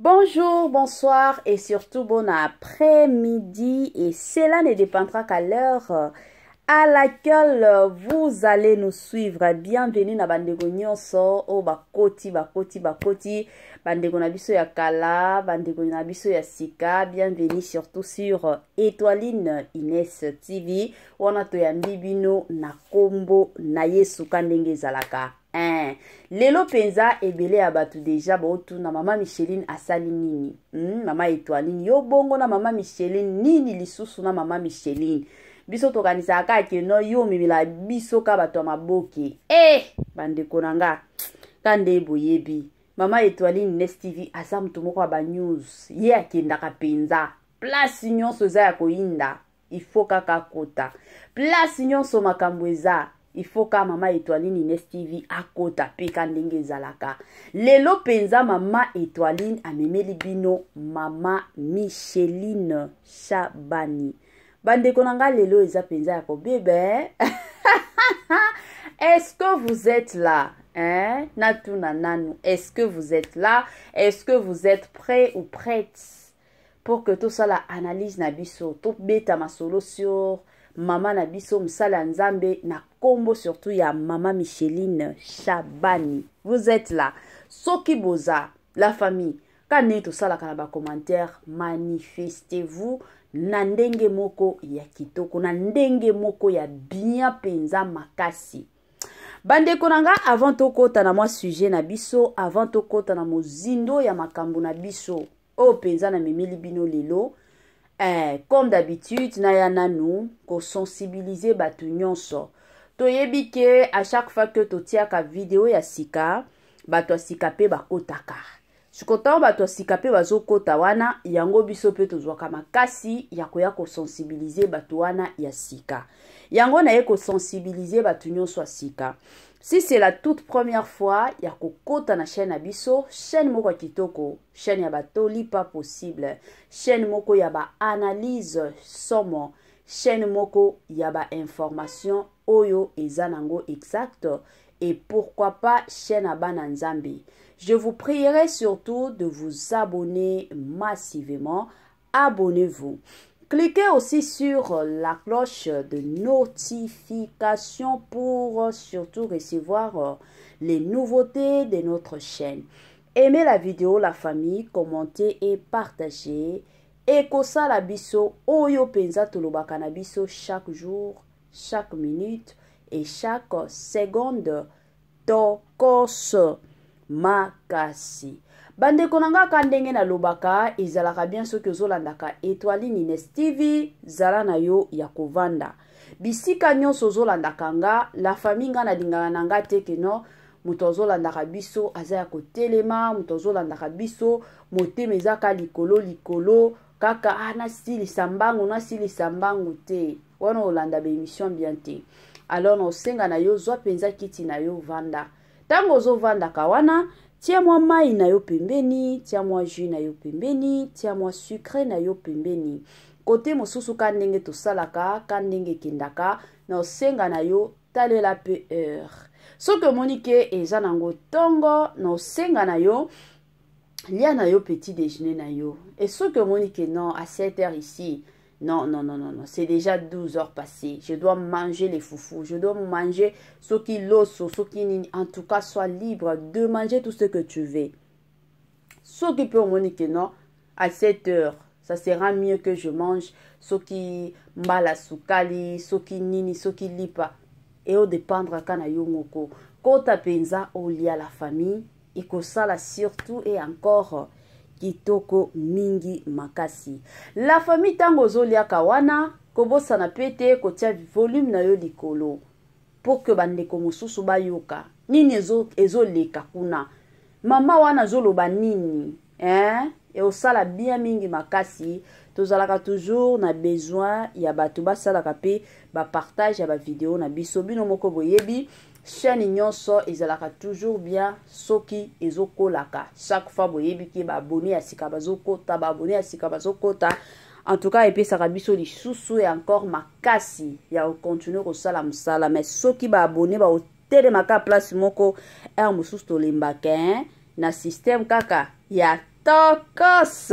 Bonjour, bonsoir et surtout bon après-midi. Et cela ne dépendra qu'à l'heure à laquelle vous allez nous suivre. Bienvenue na bandeko nyonso o bakoti bakoti bakoti bandeko na biso ya kala, bandeko na biso ya sika. Bienvenue surtout sur Étoiline Inès TV. Wana toyambi bino na kombo na Yesu ka ndenge ezalaka. Eh, lelo mpenza ebele ya bato deja baotuna mama Micheline asali nini? Mama Etoiline yo bongo na mama Micheline nini lisusu na mama Micheline? Biso tokanisaka kaka ke no yo omemela biso ka bato ya maboke. Eh, bandeko na nga ka nde boyebi mama Etoiline Ines TV aza moto moko ya ba news, ye akendaka mpenza place nyonso eza ya koyinda, il faut kaka akota place nyonso makambo eza, il faut ka mama Etoiline Ines TV akota mpe ka ndenge ezalaka. Lelo mpenza mama Etoiline amemeli bino mama Micheline Shabani. Bandeko na nga, lelo eza mpenza ya kobeba. Est-ce que vous êtes là, hein? Natuna nanu, est-ce que vous êtes là? Est-ce que vous êtes prêts ou prêtes pour que tosala analyse na biso, tobeta masolo sur mama na biso, mosala ya Nzambe na kombo surtout ya mama Micheline Shabani? Vous êtes là? Soki boza, la famille, ka ndenge tosalaka na bacommentaire, manifestez-vous na ndenge moko ya kitoko, na ndenge moko ya bien mpenza makasi. Bandeko na nga, avant tokɔta na mwa sujet na biso, avant tokɔta na mozindo ya makambo na biso oyo mpenza namemeli bino lelo, comme d'habitude naya nanu kosensibiliser bato nyonso. Toyebi ke à chaque fois que totiaka video ya sika, bato ya sika mpe bakotaka. Siko ntango bato ya sika mpe bazokota wana, yango biso mpe tozwaka makasi ya koya kosensibiliser bato wana ya sika. Yango naye kosensibiliser bato nyonso ya sika, si c'est la toute première fois ya kokota na chaîne na biso, chaîne moko ya kitoko, chaîne ya batoli pas possible, chaîne moko ya baanalyse somo, chaîne moko ya bainformation oyo eza nango exact, et pourquoi pas chaîne ya bana Nzambe, je vous prierai surtout de vous abonner massivement. Abonnez-vous. Cliquez aussi sur la cloche de notification pour surtout recevoir les nouveautés de notre chaîne. Aimez la vidéo, la famille, commentez et partagez. Ekosala biso oyo penza tolobaka na biso chaque jour, chaque minute et chaque seconde. Tokos makasi. Bandeko na nga, ka ndenge nalobaka, ezalaka bien soki ozolandaka Etoiline Ines TV, zala na yo ya kovanda bisika nyonso ozolandaka nga. La famille, nga nalingaka na nga te keno moto azolandaka biso aza ya kotelema, moto azolandaka biso motema eza ka likolo likolo kaka, ah, nasilisa mbangu, nasilisa mbangu te. Wana olanda baémission bien te. Alors na osenga na yo, zwa mpenza kiti na yo, vanda. Ntango ozovandaka wana, tia mwa mai na yo pembeni, tia mwa jus na yo pembeni, tia mwa sucre na yo pembeni. Kote mosusu, ka ndenge tosalaka, ka ndenge ekendaka, na osenga na yo, talela mpe heure. Soki omoni ke eza nango ntongo, na osenga na yo, lia na yo petit déjeuner na yo. Et soki omoni ke non, à 7 heures ici, non, non, non, non, non, c'est déjà 12 heures passées, je dois manger les foufous, je dois manger soki loso, soki nini, en tout cas sois libre de manger tout ce que tu veux. Soki mpe omoni ke non, à 7 heures, ça sera mieux que je mange soki mbala sukali, soki nini, soki lipa, eodépendre kaka na yo moko. Kota mpenza olia, la famille, ekosala surtout et encore kitoko mingi makasi. La famille, ntango ozoliaka wana, kobosana mpe te kotia volume na yo likolo pour que bandeko mosusu bayoka nini ezoleka kuna, mama wana azoloba nini, hein? Eosala bien mingi makasi. Tozalaka toujours na besoin ya bato basalaka mpe bapartage ya bavideo na biso. Bino moko boyebi, chaîne nyonso ezalaka toujours bien soki ezokolaka chaque fois. Boyebi ke baabonné ya sika bazokota, baabonné ya sika bazokota. En tout cas epesaka biso lisusu ya encore makasi ya kocontinuer kosala mosala. Mais soki baabonné baotelemaka place moko, heure mosusu tolembaka na système kaka ya Tokos!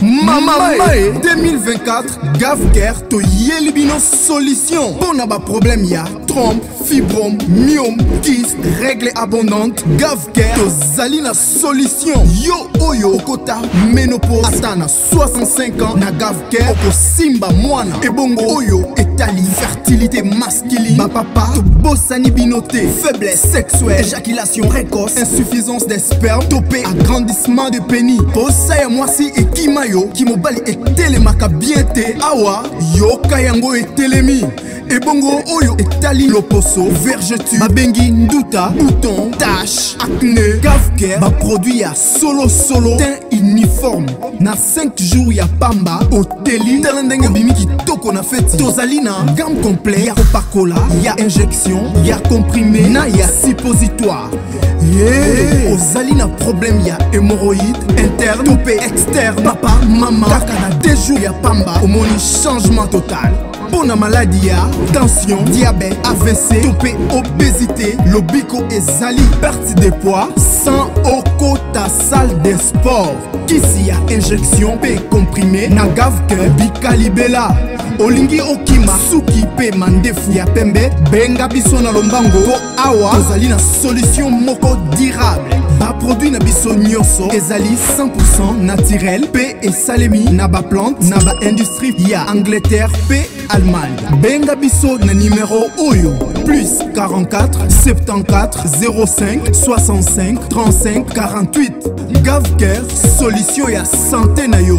Mama Mae 2024 Gavcare toyeli bino solution mpo na baproblème ya trompe, fibrome, myome, kyste, règle abondante. Gavcare tozali na solution. Yo oyo okota ménopause ata na 65 ans, na Gavcare okosimba mwana. Ebongo oyo etali fertilité masculine, bapapa tobosani bino te. Faiblesse sexuelle, éjaculation précoce, insuffisance des sperme to mpe agrandissement de pénis, posa ya mwasi ekima yo, kimobali etelemaka bien te, awa yoka yango etelemi. Ebongo oyo etali loposo, vergeture babengi nduta, bouton, tache, acné, Gavcare baproduit ya solosolo, teint uniforme na 5 jours ya pamba oteli. Tala ndenge obimi kitoko na feti. Tozali na gamme complet ya kopakola, ya injection, ya comprimé na ya suppositoire. Yeah. Ozali na problème ya hémorroïde interne to mpe externe, papa, mama, kaka na 2 jours ya pamba omoni changement total. Mpo na maladi ya tension, diabète, AVC to mpe obésité, lobiko ezali, perte de poids sans okota salle de sport. Kisi ya injection mpe comprimé na Gavcare bikalibela. Olingi okima suki mpe mandefu ya pembe, benga biso na lombango mpo awa tozali na solution moko durable. Baproduit na biso nyonso ezali 100% naturel mpe esalemi na baplante na baindustrie ya Angleterre mpe Allemagne. Benga biso na numero oyo: plus 44 74 05 65 35 48. Gavcare, solution ya santé na yo.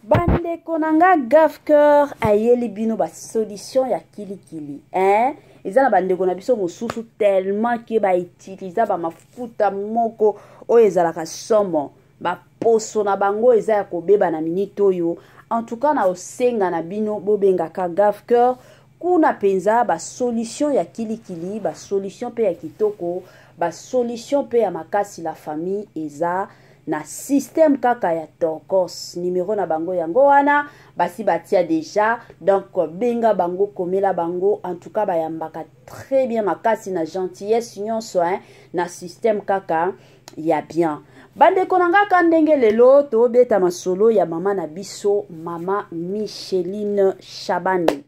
Bandeko na nga, Gavcare ayeli bino basolution ya kilikili, hein? Eza na bandeko na biso mosusu tellement ke bautiliza bamafuta moko oyo ezalaka somo, baposo na bango eza ya kobeba na minute oyo. En tout cas, na osenga na bino bobengaka Gavcare kuna mpenza, basolution ya kilikili, basolution mpe ya kitoko, basolution mpe ya makasi. La famille, eza na système kaka ya Tokos. Numero na bango yango wana basi batia déjà, donc benga bango, komela bango. En tout cas, bayambaka très bien makasi na gentillesse nyonso, hein, na système kaka ya bien. Bandeko na nga, ka ndenge lelo tobeta masolo ya mama na biso, mama Micheline Shabani.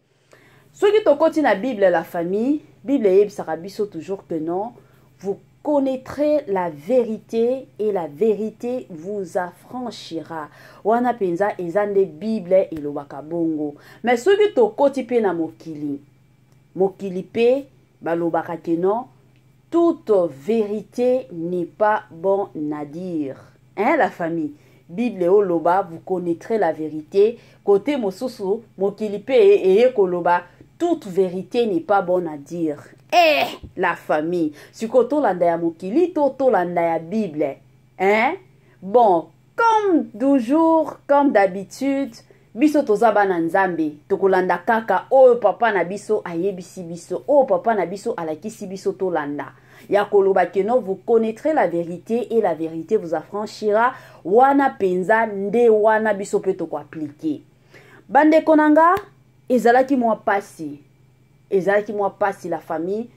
Soki tokoti na Bible, la famille, Bible eyebisaka biso toujours que non, vous connaîtrez la vérité et la vérité vous affranchira. Wana mpenza eza nde Bible elobaka bongo. Mais soki tokoti mpe na mokili, mokili mpe balobaka ke non, toute vérité n'est pas bon à dire, hein? La famille, Bible oloba vous connaîtrez la vérité, côté mosusu mokili mpe eye koloba toute vérité n'est pas bonne à dire. Eh, la famille, sikoyo tolanda ya mokili to tolanda ya Bible, hein? Bon, comme toujours, comme d'habitude, biso toza bana Nzambe, tokolanda kaka oyo papa na biso ayebisi biso, oyo papa na biso alakisi biso tolanda. Ya koloba ke non, vous connaîtrez la vérité et la vérité vous affranchira, wana mpenza nde wana biso mpe tokoappliquer. Bandeko na nga, ezalaki mwa pasi, ezalaki mwa pasi, la famille,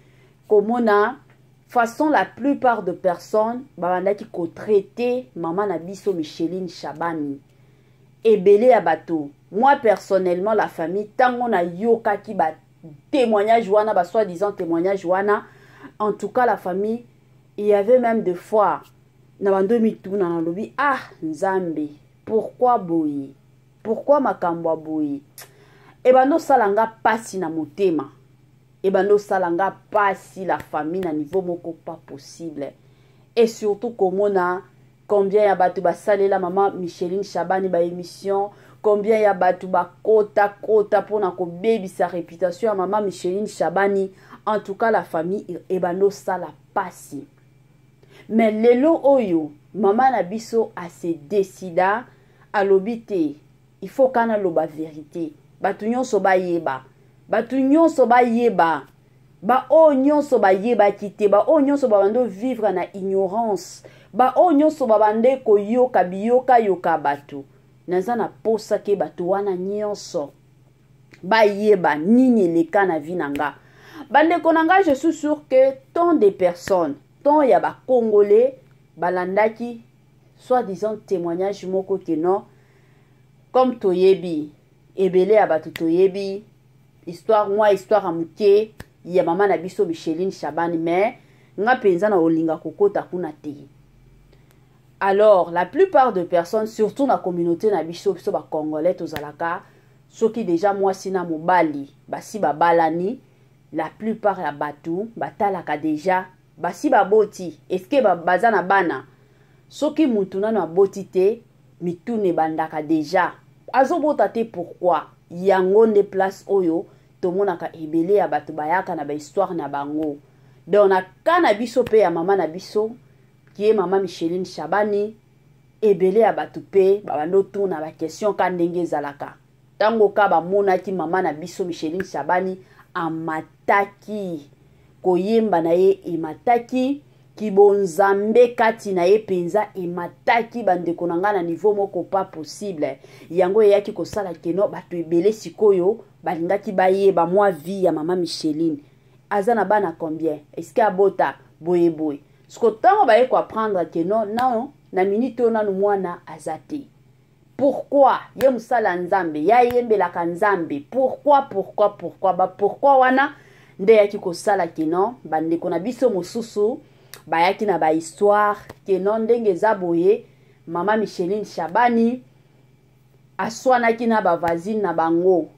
komona façon la plupart de personnes babandaki kotraiter mama na biso Micheline Shabani. Ebele ya bato, moi personnellement, la famille, ntango nayokaki batémoignage wana, basoi-disant témoignage wana, en tout cas, la famille, il y avait même des fois na bando mituna, nalobi: ah Nzambe, pourquoi boye? Pourquoi makambo ya boye ebanda osala nga mpasi na motema, ebanda osala nga mpasi, la famille, na niveau moko pas possible? Et surtout komona combien ya bato basalela mama Micheline Shabani baémission, combien ya bato bakota kota mpona kobebisa réputation ya mama Micheline Shabani. En tout cas, la famille, ebanda osala mpasi. Mais lelo oyo mama na biso ase décida, alobi te, il faut kana aloba vérité, bato nyonso bayeba, bato nyonso bayeba, baoyo nyonso bayebaki te, baoyo nyonso babande vivre na ignorance, baoyo nyonso babande koyoka biyokayoka bato. Naza na posa ke bato wana nyonso bayeba nini eleka na vie na nga. Bandeko na ngai, je suis sûr que tant de personnes, tant ya bacongolais balandaki soi-disant témoignage moko ke non, comme toyebi ebele ya bato, toyebi histoire, mwa histoire ya moke ya mama na biso Micheline Shabani, mais nga mpenza na olinga kokota kuna te. Alors la plupart de personnes, surtout na communauté na biso, biso bacongolais, tozalaka soki déjà mwasi na mobali basi babalani, la plupart ya bato batalaka déjà basi baboti, eske baza na bana. Soki mutu nano aboti te, mituna ebandaka déjà: azobota te pourquoi? Yango nde place oyo tomonaka ebele ya bato bayaka na bahistoire na bango. Donc na ka na biso mpe ya mama na biso kie, mama Micheline Shabani, ebele ya bato mpe babandi otuna baquestion ka ndenge ezalaka. Ntango ka bamonaki mama na biso Micheline Shabani amataki, koyemba na ye emataki, kibonzambe kati na ye mpenza emataki, bandeko na ngai, na niveau moko pas possible. Yango eyaki kosala keno bato ebele sikoyo balingaki bayeba mwa vie ya mama Micheline: aza na bana combien, eske abota, boye boye. Siko ntango baye koapprendre ke non, nano na minute oyo nanu mwana aza te, pourquoi? Ye mosala Nzambe, ye ayembelaka Nzambe, pourquoi, pourquoi, pourquoi? Bapourquoi wana nde eyaki kosala keno bandeko na biso mosusu bayaki na bahistoire keno ndenge eza boye, mama Micheline Shabani aswanaki na bavoisine na bango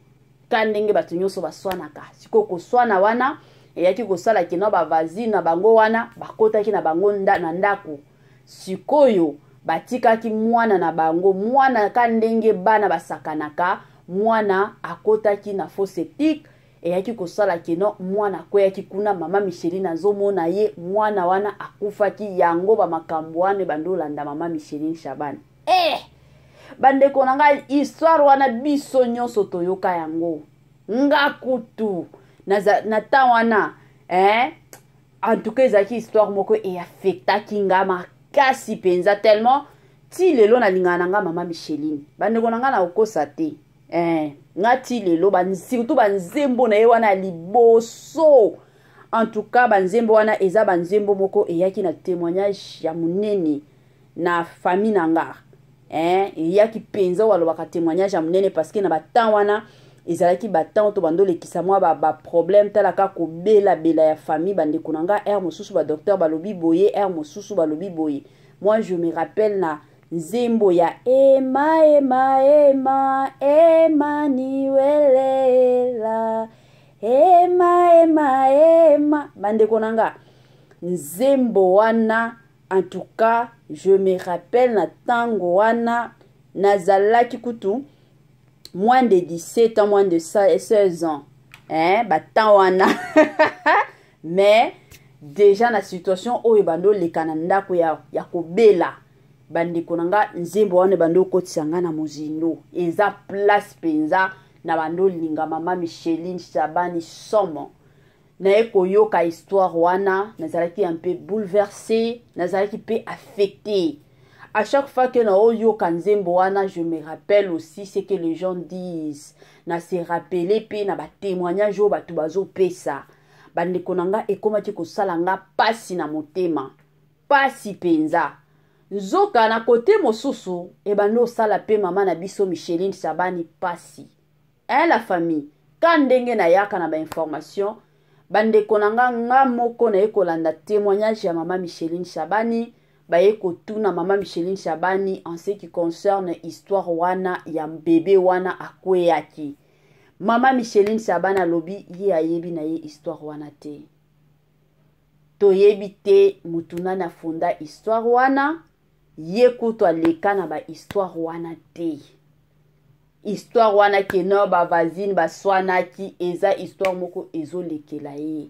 ka ndenge bato nyonso baswanaka. Sikoyo koswana wana eyaki kosala keno bavoisine na bango wana bakotaki na bango na ndako. Sikoyo batikaki mwana na bango, mwana ka ndenge bana basakanaka, mwana akotaki na fosse septique. Eyaki kosala keno mwana akweyaki kuna. Mama Micheline azomona ye, mwana wana akufaki. Yango bamakambo wana ebandi olanda mama Micheline Shabani. Bandeko na ngai, histoire wana biso nyonso toyoka yango. Nga kutu na temps wana, en tout cas ezalaki histoire moko eaffectaki nga makasi mpenza, tellement ti lelo nalingaka na nga mama Micheline. Bandeko na nga, na kokosa te, nga ti lelo, surtout banzembo na ye wana ya liboso, en tout cas banzembo wana eza banzembo moko eyaki na témoignage ya monene na famille na nga. Eyaki mpenza oyo alobaka témoignage ya monene, parce que na batemps wana ezalaki batemps to bandolekisa mwa baproblème ba talaka kobelabela ya famille. Bandeko na nga, heure mosusu badocteur balobi boye, heure mosusu balobi boye. Moi je me rappelle na nzembo ya "Ema ema ema Emanuelela, ema ema ema". Bandeko na nga, nzembo wana, en tout cas je me rappelle na ntango wana nazalaki kutu moins de 17 ans, moins de 16 ans, hein, batemps wana. Mais déjà na situation oyo bandi oleka na ndako ya kobela, bandeko na nga, nzembo wana ebandi okotisa nga na mozindo. Eza place mpenza na bandi olinga mama Micheline Shabani somo. Naye koyoka histoire wana, nazalaki un peu bouleversé, nazalaki mpe affecté. À chaque fois que naoyoka nzembo wana, je me rappelle aussi ce que les gens disent, na se rappeler mpe na batémoignage oyo bato bazopesa. Bandeko na nga, ekomaki kosala nga pasi na motema, pasi mpenza. Nzoka na kote mosusu ebandi osala mpe mama na biso Micheline Shabani pasi. La famille, ka ndenge nayaka na bainformation, bandeko na nga, nga moko naye kolanda témoignage ya mama Micheline Shabani. Baye kotuna mama Micheline Shabani en ce qui concerne histoire wana ya bebe wana akweyaki. Mama Micheline Shabani alobi ye ayebi na ye histoire wana te, toyebi te mutu nani afunda histoire wana, ye kutu aleka na bahistoire wana te. Histoire wana keno bavoisine baswanaki, eza histoire moko ezolekela ye.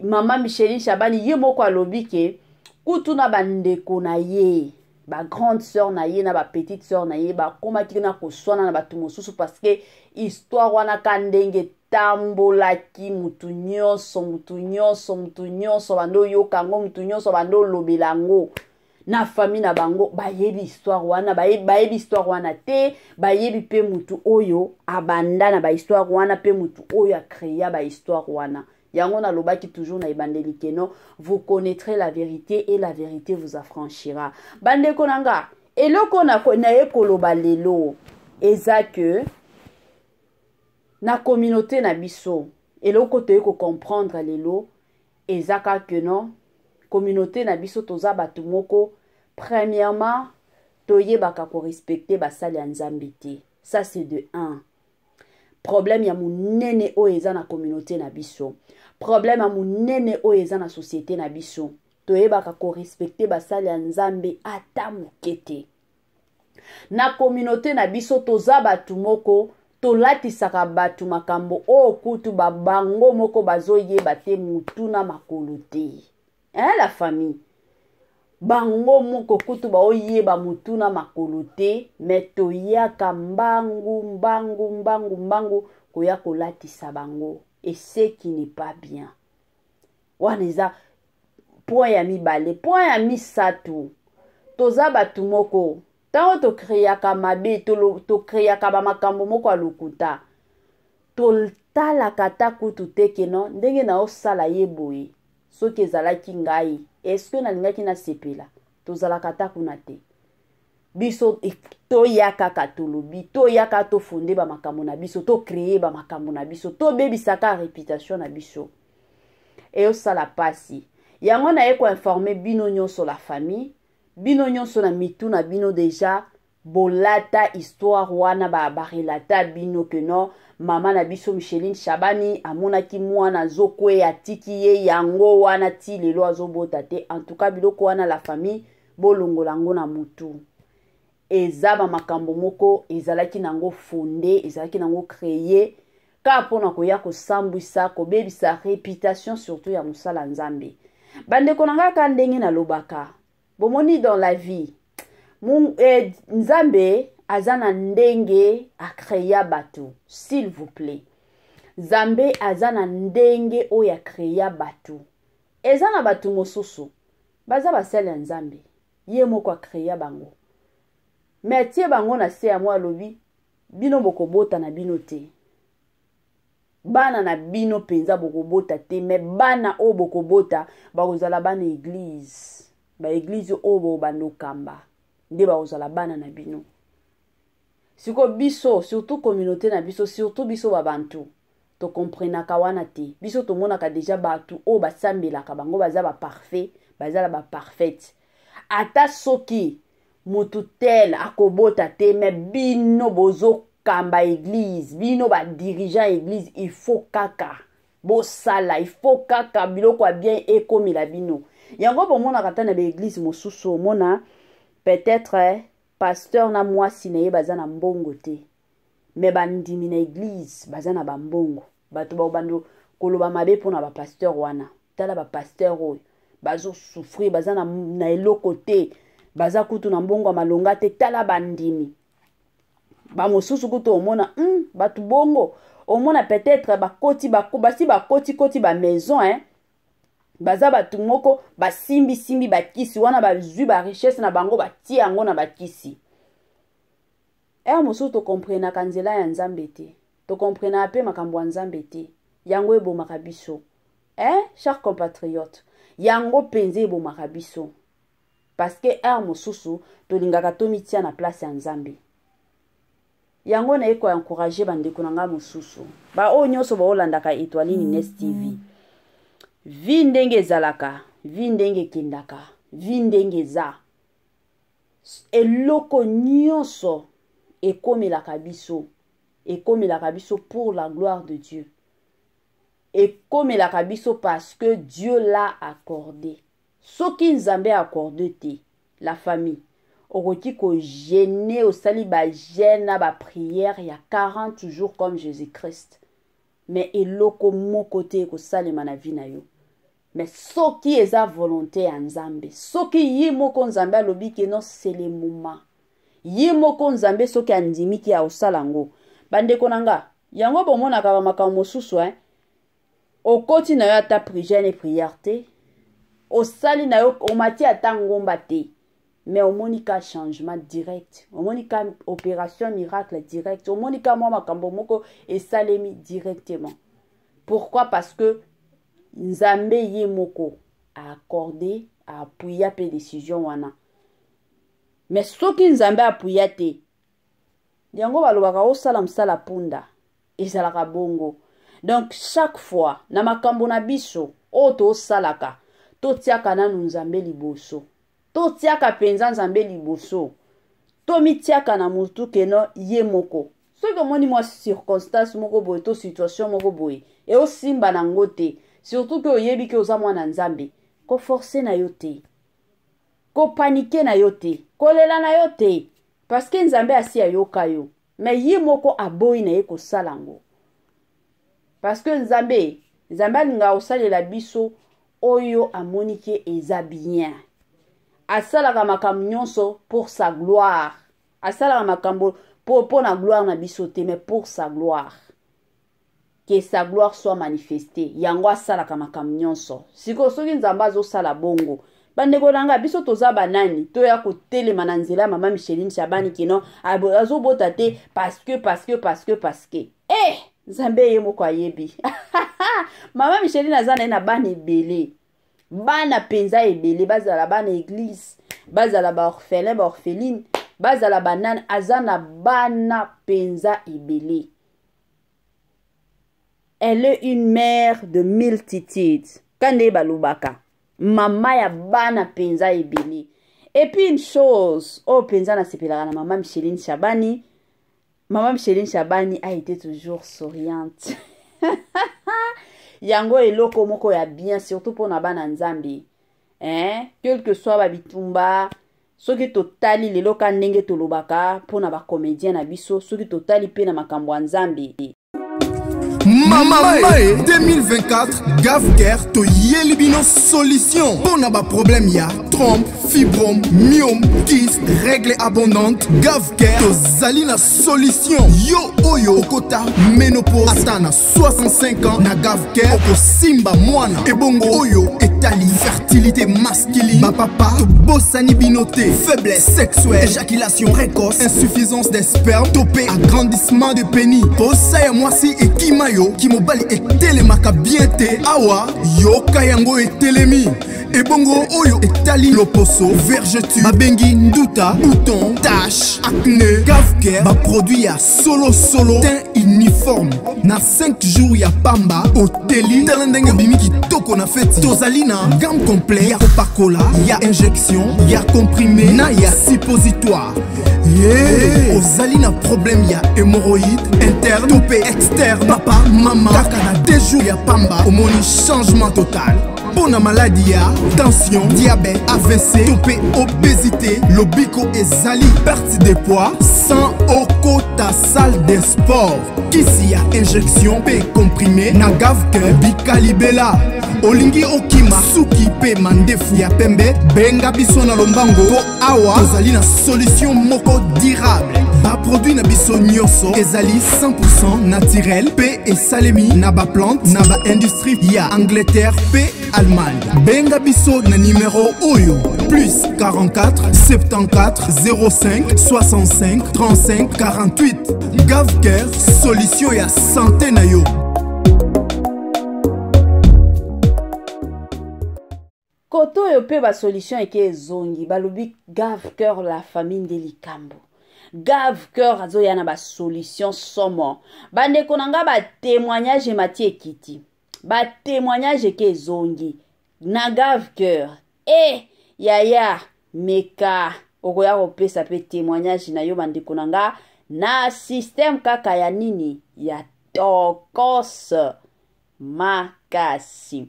Mama Micheline Shabani ye moko alobi ke kutu na bandeko na ye, bagrande sœur na ye na bapetite sœur na ye, bakomaki na koswana na bato mosusu, parce que histoire wana ka ndenge etambolaki, mutu nyonso, mutu nyonso, mutu nyonso bando oyoka yango, mutu nyonso bando olobela yango. Na famille na bango bayebi histoire wana, bayebi histoire wana te, bayebi mpe mutu oyo abanda na bahistoire wana mpe mutu oyo acréa bahistoire wana. Yango nalobaki toujours na ebandeli que non, vous connaîtrez la vérité et la vérité vous affranchira. Bandeko na nga, eloko naye koloba lelo eza ke na communauté na biso, eloko toye kocomprendre lelo eza kaka que non, communauté na biso toza bato moko, premièrement toyebaka korespecter basali ya Nzambe te. Ça, c'est de 1 problème ya monene oyo eza na communauté na biso, problème ya monene oyo eza na société na biso. Toyebaka korespecter basali ya Nzambe ata moke te. Na communauté na biso toza bato moko tolatisaka bato makambo oyo kutu babango moko bazoyeba te mutu na makolo te, hein, la famille. Bango moko kutu baoyeba mutu na makolo te, me toyaka mbangu mbangu mbangu mbangu koya kolatisa bango, et ce qui n'est pas bien. Wana eza point ya mibale. Point ya misato, toza bato moko, ntango tocréaka mabe, tocréaka bamakambo moko ya lokuta, totalaka ata kutu te que non, ndenge naosala ye boye, soki ezalaki ngai, est-ce nalingaki nasepela? Tozalaka ata kuna te. Biso toya kaka tolobi, toyaka tofonde bamakambo na biso, tocréer bamakambo na biso, tobebisaka réputation na biso. Eyosala mpasi. Yango naye koinformer bino nyonso, la famille, bino nyonso na mitu na bino déjà bolata histoire wana, barelata bino que non, mama na biso Micheline Shabani amonaki mwana azokweya, atiki ye, yango wana ti lelo azobota te. En tout cas, biloko wana, la famille, bolongola yango na mutu. Eza bamakambo moko ezalaki nango fondé, ezalaki nango créé kaka mpona koya kosambwisa, kobebisa réputation, surtout ya mosala Nzambe. Bandeko na ngai, kaka ndenge nalobaka, bomoni, dans la vie, Nzambe aza na ndenge acréa bato. S'il vous plaît, Nzambe aza na ndenge oyo acréa bato. Eza na bato mosusu baza basali ya Nzambe, ye moko acréa bango, me atie bango na se ya mwa, alobi: "Bino bokobota na bino te, bana na bino mpenza bokobota te, me bana oyo bokobota bakozala bana église, baéglise oyo bobanda okamba nde bakozala bana na bino." Sikoyo biso, surtout communauté na biso, surtout biso babantu, tokomprenaka wana te. Biso tomonaka déjà bato oyo basambelaka, bango baza baparfait, baza na baparfaite. Ata soki motu tel akobota te, me bino bozokamba église, bino badirigeant église, il faut kaka bosala, il faut kaka biloko ya bien ekomela bino. Yango bomonaka ata na baéglise mosusu, omona peut-être pasteur na mwasi na ye baza na mbongo te, me bandimi na église baza na bambongo. Bato bakobanda koloba mabe mpona bapasteur wana: "Tala bapasteur oyo bazosouffrir, baza na eloko te, baza kutu na mbongo ya malonga te, tala bandimi." Bamosusu kutu omona bato bongo, omona peut-être bakoti basi bakoti koti bamaison, hein? Baza bato moko basimbisimbi bakisi wana, bazwi barichesse na bango, batie yango na bakisi. Heure mosusu tokomprenaka nzela ya Nzambe te, tokomprenaka mpe makambo ya Nzambe te. Yango ebomaka biso, eh? Cher compatriote, yango mpenza ebomaka biso, parce que heure mosusu tolingaka tomitia na place ya Nzambe. Yango naye koencourager bandeko na ngai mosusu, baoyo nyonso baolandaka Etoiline Ines TV. Vie ndenge ezalaka, vie ndenge ekendaka, vie ndenge eza, eloko nyonso ekomelaka biso, ekomelaka biso pour la gloire de Dieu, ekomelaka biso parce que Dieu l'a accordé. Soki Nzambe accordé te, la famille, okoki kojeûner, osali bajeûne na baprière ya 40 jours comme Jésus Christ, mais eloko moko te ekosalema na vie na yo. Mais soki eza volonté ya Nzambe, soki ye moko Nzambe alobi que non, c'est le moment, ye moko Nzambe soki andimiki akosala yango. Bandeko na nga, yango bomonaka bamakambo mosusu, hein? Okoti na yo ata prière prière te, osali na yo, omati ata ngomba te. Mais omoni ka changement direct, omoni ka opération miracle direct, omoni ka mwa makambo moko esalemi directement. Pourquoi? Parce que Nzambe ye moko a accordé, a appuya pe décision wana. Mais soki Nzambe appuya te, yango balobaka osala mosala punda, ezalaka bongo. Donc chaque fois na makambo na biso oyo tosalaka, totiaka nanu Nzambe liboso. Totiaka mpenza Nzambe liboso. Tomitiaka na motu keno ye moko. Soki omoni mwa circonstance moko boye to situation moko boye eosimba nango te, surtout ke oyebi ke oza mwana Nzambe, koforce na yo te, kopanike na yo te, kolela na yo te, parce que Nzambe asi ayoka yo, mais ye moko aboyi na ye kosala yango. Parce que Nzambe alingaka kosalela biso oyo amoni ke eza bien. Asalaka makambo nyonso pour sa gloire. Asalaka makambo po na gloire na biso te, mais pour sa gloire. Que sa gloire soit manifestée. Yango asalaka makambo nyonso. Sikoyo soki Nzambe azosala bongo, bandeko na nga, biso toza banani toya kotelema na nzela ya mama Micheline Shabani kino azobota te parce que, parce que, parce que, parce que. Nzambe ye moko ayebi. Mama Micheline aza na ye na bana ebele. Bana penza ebele, bazala bana église, bazala ba orphelin, ba orpheline, bazala banani, aza na bana penza ebele. Elle est une mère de multitudes. Kande balobaka, mama ya bana penza ebele. Et puis une chose, oh penza na sepelaka na mama Micheline Shabani. Mama Micheline Shabani a été toujours souriante. Yango eloko moko ya bien, surtout pour na bana Nzambe. Hein? Quel que soit ba bitumba, soki totali lelo ka ndenge tolobaka pour na ba comédien na biso, soki totali pe na makambo ya Nzambe. Mama Mae 2024, GavCare toyeli bino solution pour na ba problème ya trompe, fibrome, myome, kyste, règles abondantes. GavCare tozali na solution. Yo oyo okota ménopause ata na 65 ans na GavCare okosimba mwana. Ebongo oyo etali fertilité masculine, ba papa tobosani bino te, faiblesse sexuelle, éjaculation précoce, insuffisance des spermes, topé agrandissement de pénis, posa ya mwasi ekima yo, kimobali etelemaka bien te, awa yoka yango etelemi. Ebongo oyo etali loposo, vergeture, babengi nduta, bouton, tache, acné, GavCare, ba produit ya solo solo, teint uniforme. Na 5 jours ya pamba, oteli, tala ndenge obimi kitoko na feti. Tozali na gamme complète ya kopakola, ya injection, ya comprimé, na ya suppositoire. Yeah. Ozali na problème ya hémorroïde interne to pe externe, papa, mama, kaka na 2 jours ya pamba, omoni changement total. Pona maladie ya tension, diabète, AVC, to pe obésité, lobiko ezali perte de poids sans okota salle de sport. Kisi ya injection pe comprimé na GavCare bikalibela. Olingi okima suki pe mandefu ya pembe, benga biso na lombango po awa tozali na solution moko durable. Ba produit na biso nyonso ezali 100% naturel pe esalemi na ba plante na ba industrie ya Angleterre pe Allemagne. Benga biso na numéro oyo plus 44 74 05 65 35 48. GavCare, solution ya santé na yo. Koto oyo pe ba solution eke ezongi, balobi GavCare la famille nde likambo. GavCare azoya na ba solution somo. Bandeko na nga ba témoignage emati ekiti. Ba témoignage eke ezongi na GavCare. Yaya, meka okoya kopesa pe témoignage na yo bandeko na nga na système kaka ya nini ya tokos makasi.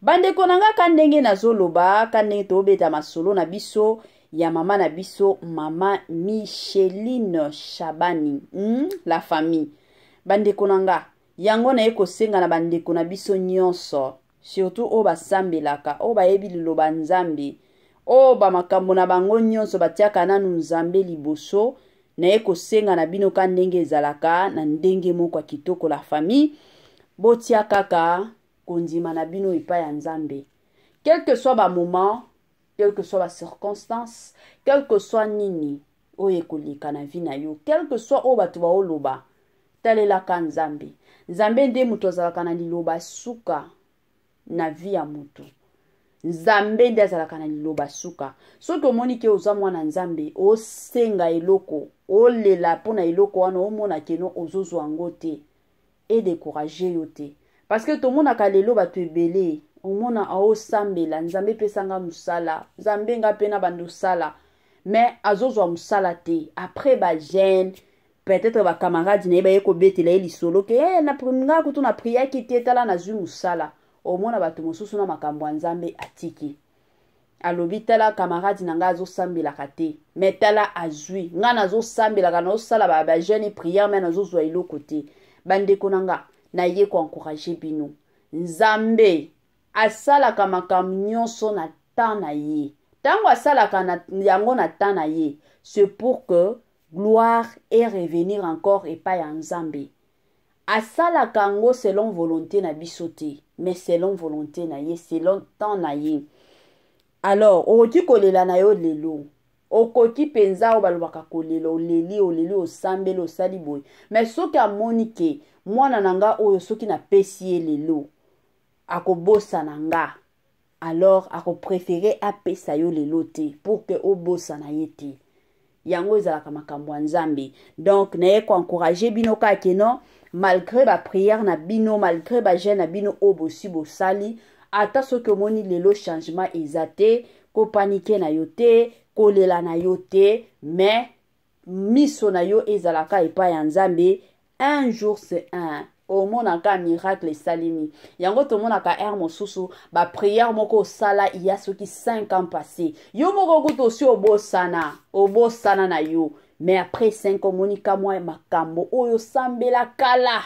Bandeko na nga ka ndenge nazoloba, ka ndenge tobeta masolo na biso ya mama na biso mama Micheline Shabani, la famille. Bandeko na nga, yango naye kosenga na bandeko na biso nyonso, surtout oyo basambelaka, oyo bayebi liloba Nzambe, oyo ba makambo na bango nyonso batiaka nanu Nzambe liboso, naye kosenga na bino ka ndenge ezalaka na ndenge moko ya kitoko la famille, botia kaka kondima na bino epai ya Nzambe. Quel que soit ba moment, Quelle que soit ba circonstance, quelle que soit nini oyo ekoleka na vie na yo, quelle que soit oyo bato baoloba, talelaka Nzambe. Nzambe nde moto azalaka na liloba suka na vie ya moto. Nzambe nde azalaka na liloba suka. Soki omoni ke oza mwana Nzambe, osenga eloko, olela mpo na eloko wana, omona keno ozozwa yango te, edecourage yo te. Parce que tomonaka lelo bato ebele, omona aosambela, Nzambe epesa nga mosala, Nzambe nga mpe na bando osala, mais azozwa mosala te. Après ba jeune, peut-être ba camarades na ye baye kobetela ye lisolo ke hey, na nga kutu na priaki te, tala nazwi mosala. Omona bato mosusu na makambo ya Nzambe atiki. Alobi tala camarade na nga azosambelaka te, mais tala azwi. Nga nazosambelaka, nazosala ba jeune prière, mais nazozwa eloko te. Bandeko na nga, naye ko encourager bino. Nzambe asalaka makambo nyonso na temps na ye. Tango asalaka na yango na temps na ye, c'est pour que gloire et revenir encore epai ya Nzambe. Asalaka yango selon volonté na biso te, mais selon volonté na ye, selon temps na ye. Alors, okoki kolela na yo lelo, okoki mpenza oyo balobaka kolela, oleli, oleli, osambeli, osali boye, mais soki amoni ke mwana na nga oyo soki napesi ye lelo akobosana nga, alors akopréféré apesa yo lelo te pour que obosana ye te. Yango ezalaka makambo ya Nzambe. Donc naye koencourager bino kaka ke non, malgré ba prière na bino, malgré ba jeûne na bino oyo bosi bosali, ata soki omoni lelo changement eza te, kopanike na yo te, kolela na yo te, mais miso na yo ezalaka epai ya Nzambe. Un jour c'est un, omonaka miracle esalemi. Yango tomonaka heure mosusu ba prière moko osala ya soki 5 ans passé, yo moko kutu osi obosana, obosana na yo, mais après 5 ans omoni kamwa makambo oyo osambela kala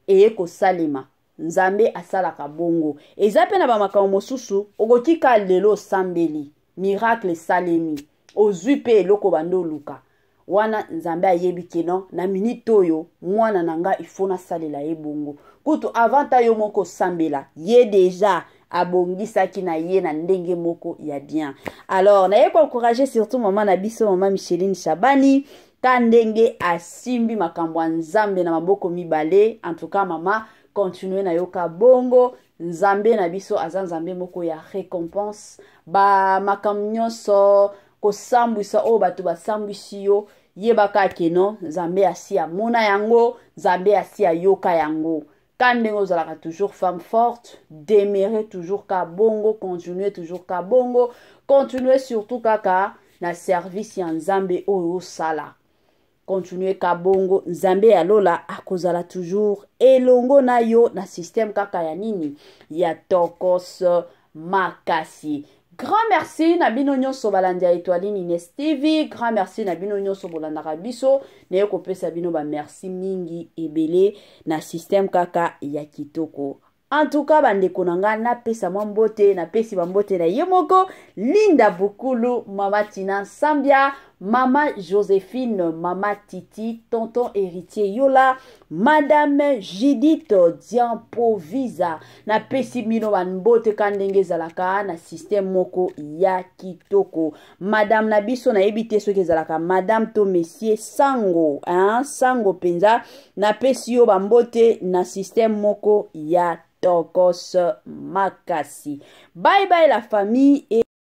eye kosalema. Nzambe asalaka bongo. Eza pe na ba makambo mosusu okoki ka lelo osambeli, miracle esalemi, ozwi pe eloko bando oluka. Wana Nzambe ayebi ke non, na minute oyo mwana na nga il faut nasalela ye bongo. Kutu avant ta yo moko osambela, ye déjà abongisaki na ye na ndenge moko ya bien. Alors naye ko encourager surtout mama na biso, mama Micheline Shabani, ka ndenge asimbi makambo ya Nzambe na maboko mibale. En tout cas mama, continuer na yoka bongo. Nzambe na biso aza Nzambe moko ya récompense. Ba makambo nyonso kosambwisa oyo bato basambwisi yo, yebaka ke non, Nzambe asi amona yango, Nzambe asi ayoka yango. Ka ndenge ozalaka toujours femme forte, demeurer toujours ka bongo, continuer toujours ka bongo, continuer surtout kaka na service ya Nzambe oyo osala. Continuer ka bongo, Nzambe ya lola akozala toujours elongo na yo na système kaka ya nini ya tokos makasi. Grand merci na bino nyonso balandi ya Etoiline Ines TV. Grand merci na bino nyonso bolandaka biso. Naye kopesa bino ba merci mingi ebele na système kaka ya kitoko. En tout cas bandeko na nga, napesa mwa mbote, napesi ba mbote na ye moko Linda Bukulu, Mama Tina Sambia, Mama Joséphine, Mama Titi, Tonton Héritier Yola, Madame Judith Diampovisa. Napesi bino ba mbote ka ndenge ezalaka na système moko ya kitoko. Madame na biso nayebi te soki ezalaka madame to monsieur Sango, hein? Sango penza, napesi yo ba mbote na système moko ya tokos makasi. Bye bye la famille et